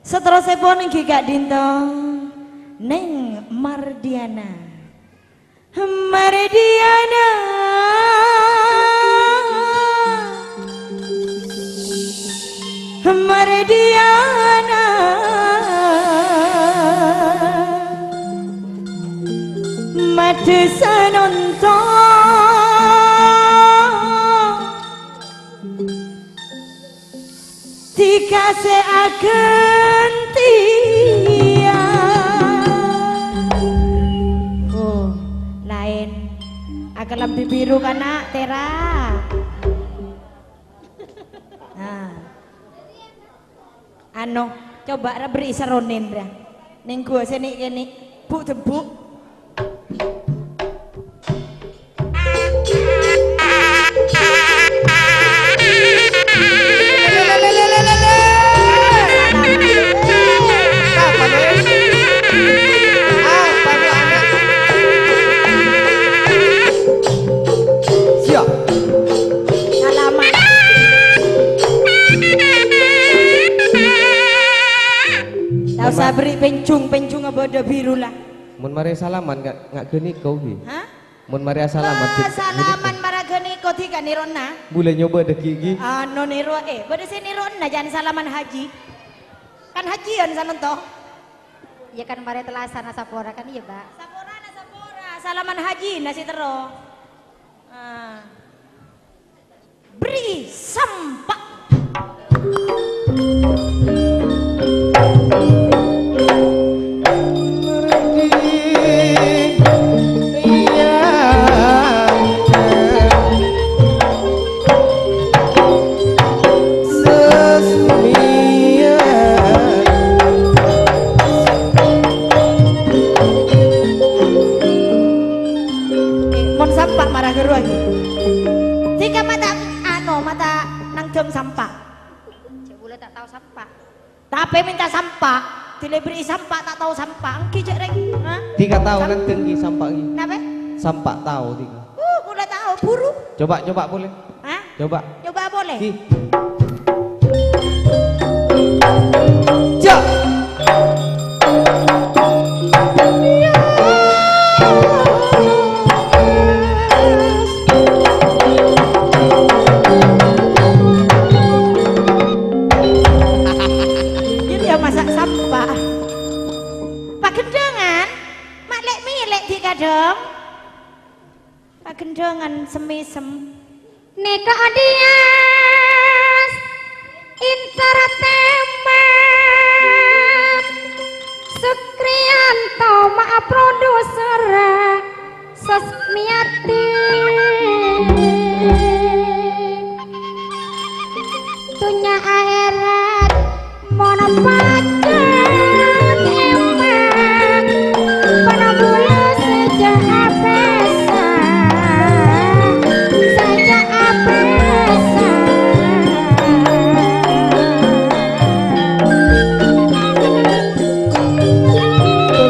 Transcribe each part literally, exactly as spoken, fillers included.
Saterrossèpon èngghi ka'dinto Neng Mardiana. Mardiana. Mardiana. Madhâ sanonto. Dikasè aghântèyan. Oh, laèn. Akalambhi biru kana', tèra'. Nah. Ano, coba ra bherri' saronèn ra. Nèng ghuwâ sè nè'-kènè', bu'-debbu'. Siap. Salaman. Ta' osa bherri' pènjhung, pènjhungnga bâdâ biru la. Mon marè salaman, nga', nga' ghânèko, ghi. Hah? Mon marè asalaman, Oh, ghi-, salaman ghânèko. Mara ghânèko dhika nèro'na. Bulâ nyoba dâggi', ghi. Ano nèro, eh, bâdâ sè nèro'na, jhân salaman haji. Kan hajiân sanonto. Iyâ kan marè tellasan asapora kan, iyâ, Mbak. Saporana sapora, salaman hajina sè terro. Ah. Bri sampa'. Mon sampa' mara ghâruwa ghi. Dhika mata, ano, mata nangghâng sampa'. Jhâ' bulâ ta' tao sampa'. Tapè mènta sampa', dilèbâri sampa' ta' tao sampa'. Èngghi jhâ' rèng, ha? Dhika tao Sam- nangghâng ghi sampa' ghi. Napa? Sampa' tao dhika. Uh, bulâ tao, buru. Coba, coba polè. Hah? Coba. Coba polè. Ghi. Ja. Iyâ, masa' sampa'. Paghândhângan, ma' lè'-mèlè' dhi' kadhâng. Paghândhângan semmèsem. Nèka Adias Entertainment, Sukriyanto ma'a produser, Sasmiyati. Dhunnya aherat Mon pajhât emma, bân bulâ sajâ apèsa, sajâ apèsa.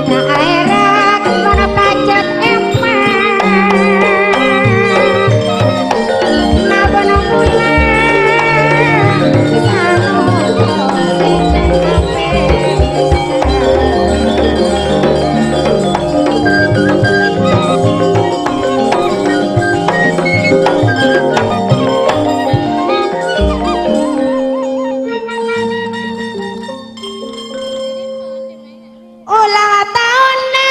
Dhunnya aherat mon pajhât emma, Ulang taonna.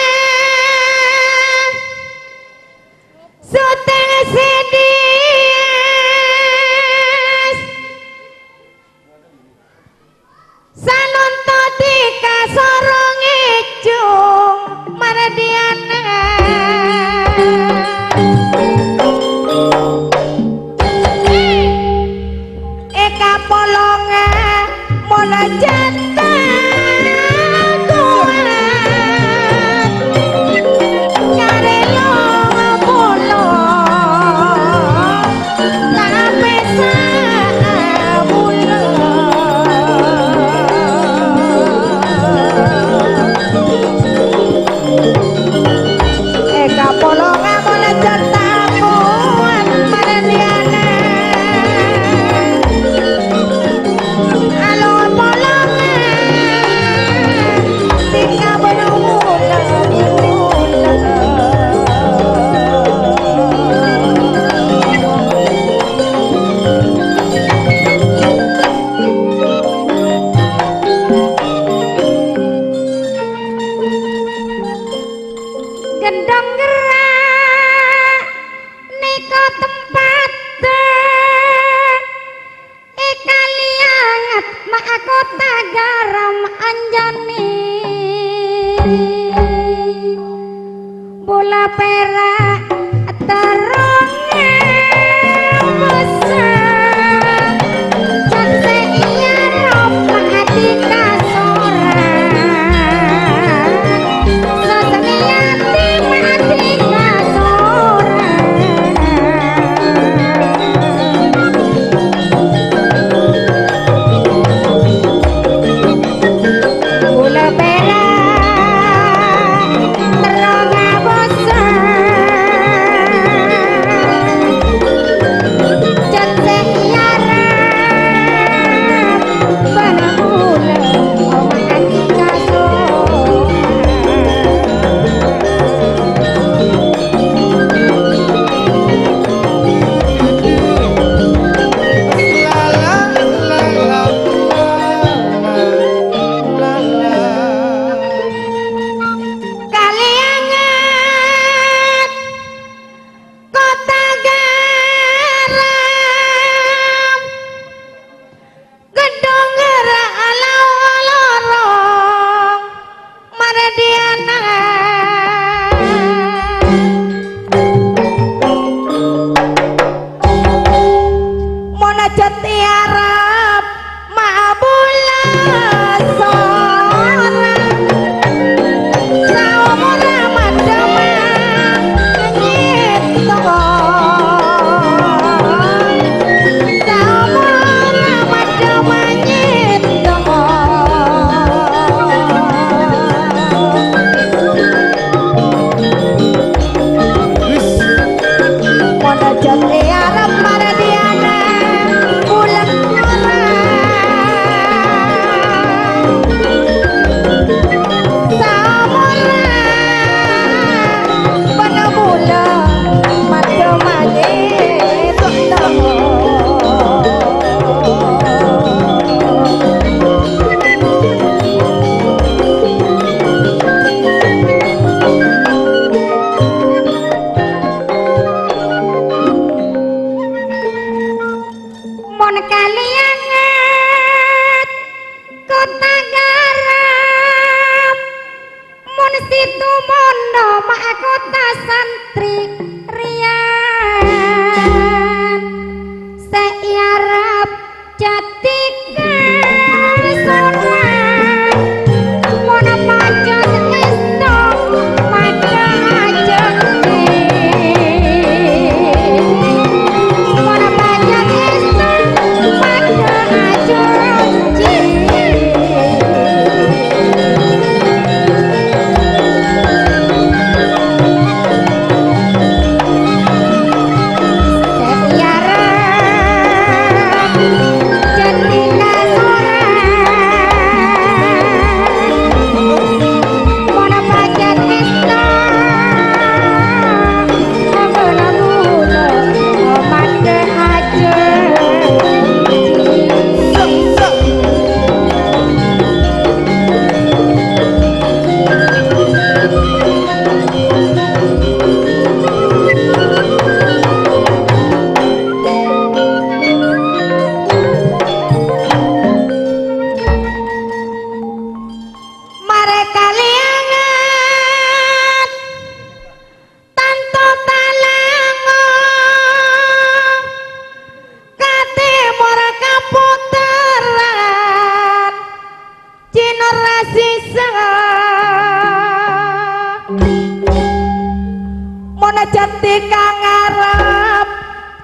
Sotèng sè dhias, sanonto dhika soro ngèjhung Mardiana. È kapolonga mon jhât kowat, karè long polong, tapè sabulân. È kapolonga mon jhât kowat Mardiana. Alo polonga Anjani bola pera' terrongnga bosa. Can se iya ropa ati kasoran. Sasani ati ma ati kasoran. Bola pera' terro ngabosa. Can se iarep bân bola oma'an kasowan. Kalianget kota garam, gedhung ghârâ' alao-lorong. Mardiana. Mon ajât èarep ma' bulâ sorat, saomorra madâmma ngètong. Saomorra madâmma ngètong. Mon ajât èarep mardiana bulâ sorat. Saomorra bân bulâ madâmma ngètong. Mon kalianget kota garam, mon situ mondo ma' kota santri riyan. Se èarep jâdhi kasorat, mon pajât èsto padâ ajânggi. Mon pajât èsto padâ ajânggi. Mare kalianget tanto talango ka tèmor kaputeran Cina Rasisa. Mon jâdhi ka ngarep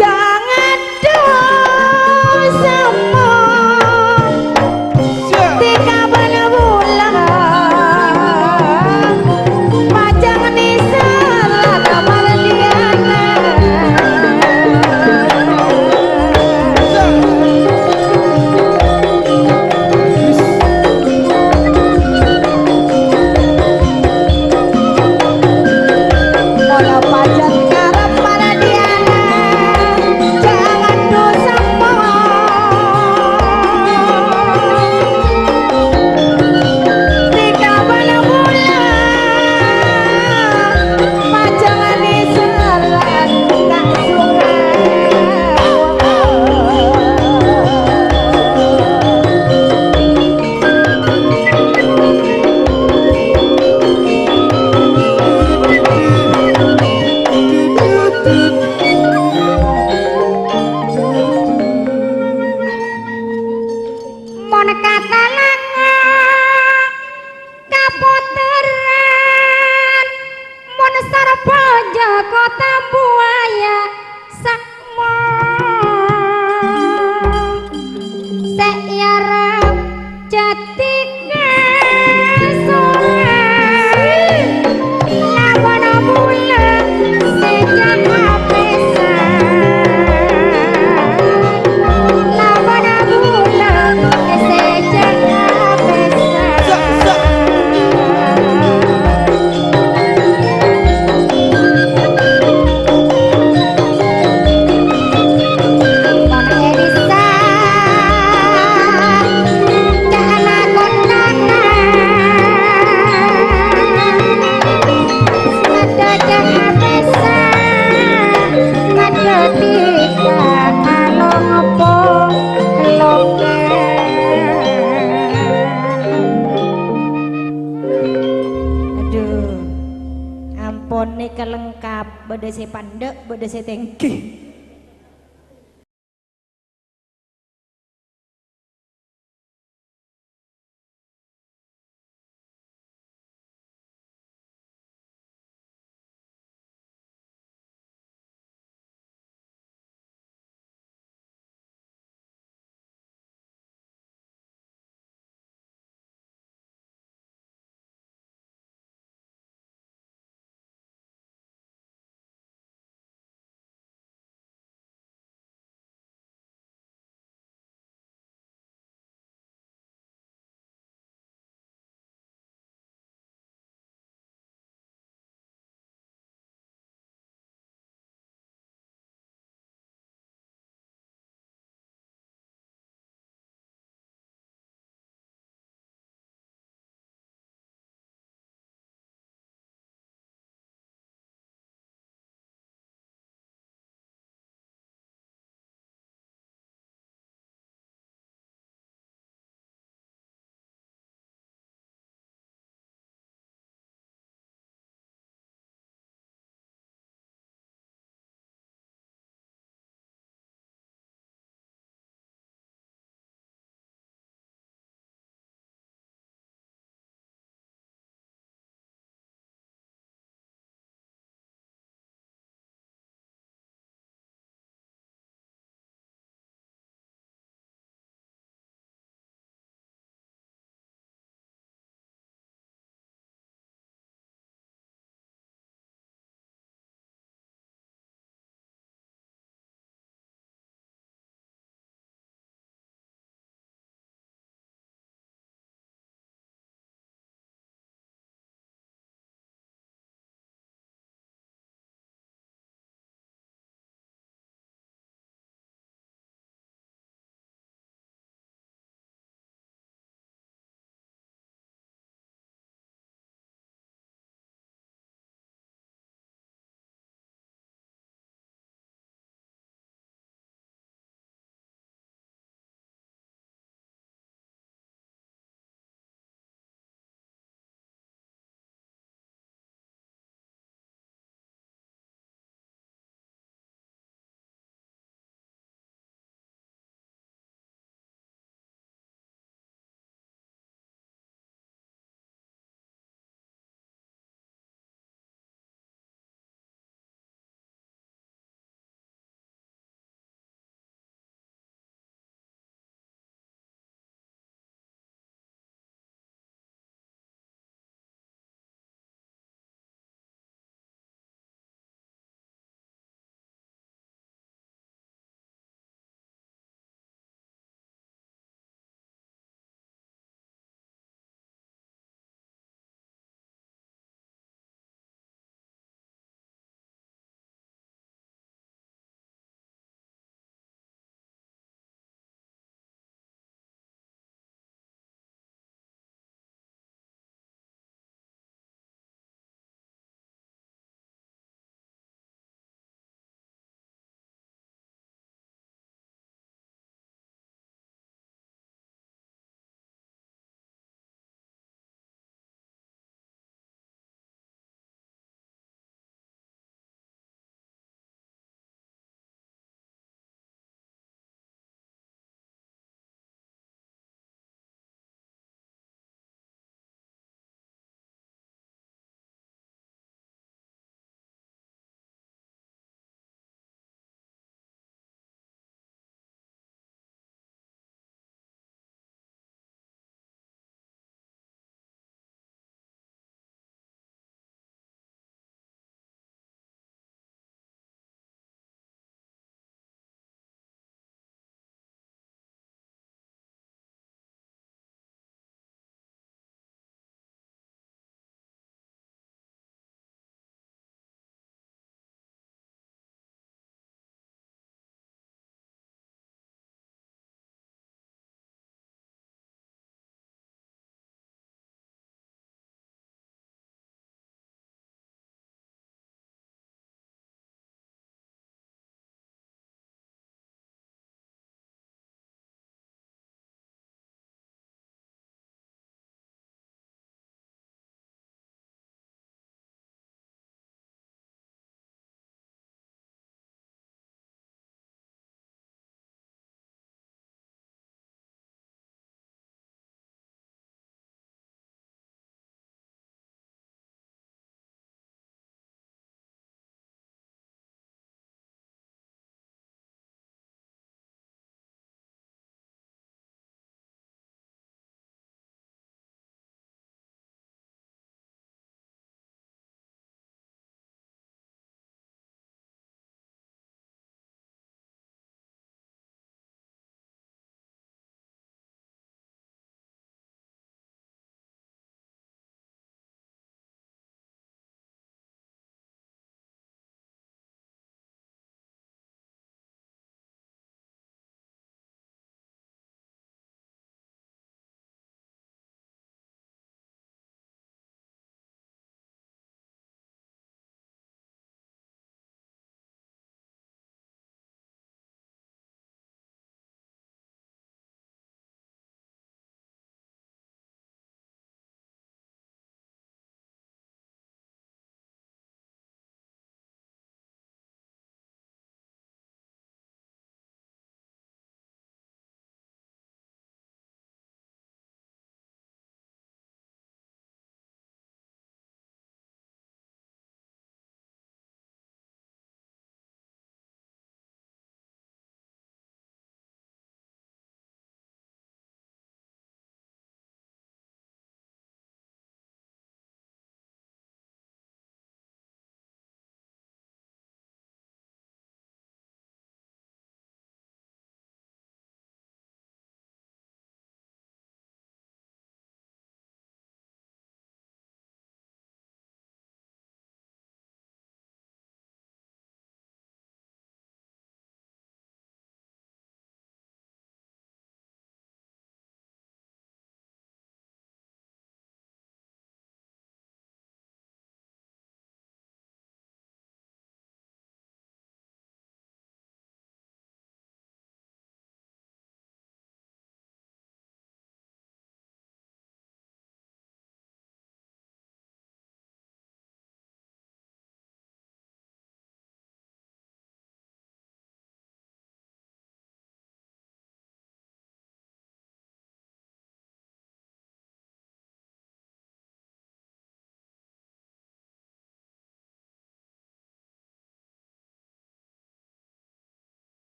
Jangan dosa mo. Tika bala bulan. Majang nisar lana mardiana. Mola pajat ngarep mardiana. lengkap, bâḍâ sè pandâ', bâḍâ sè tèngghi.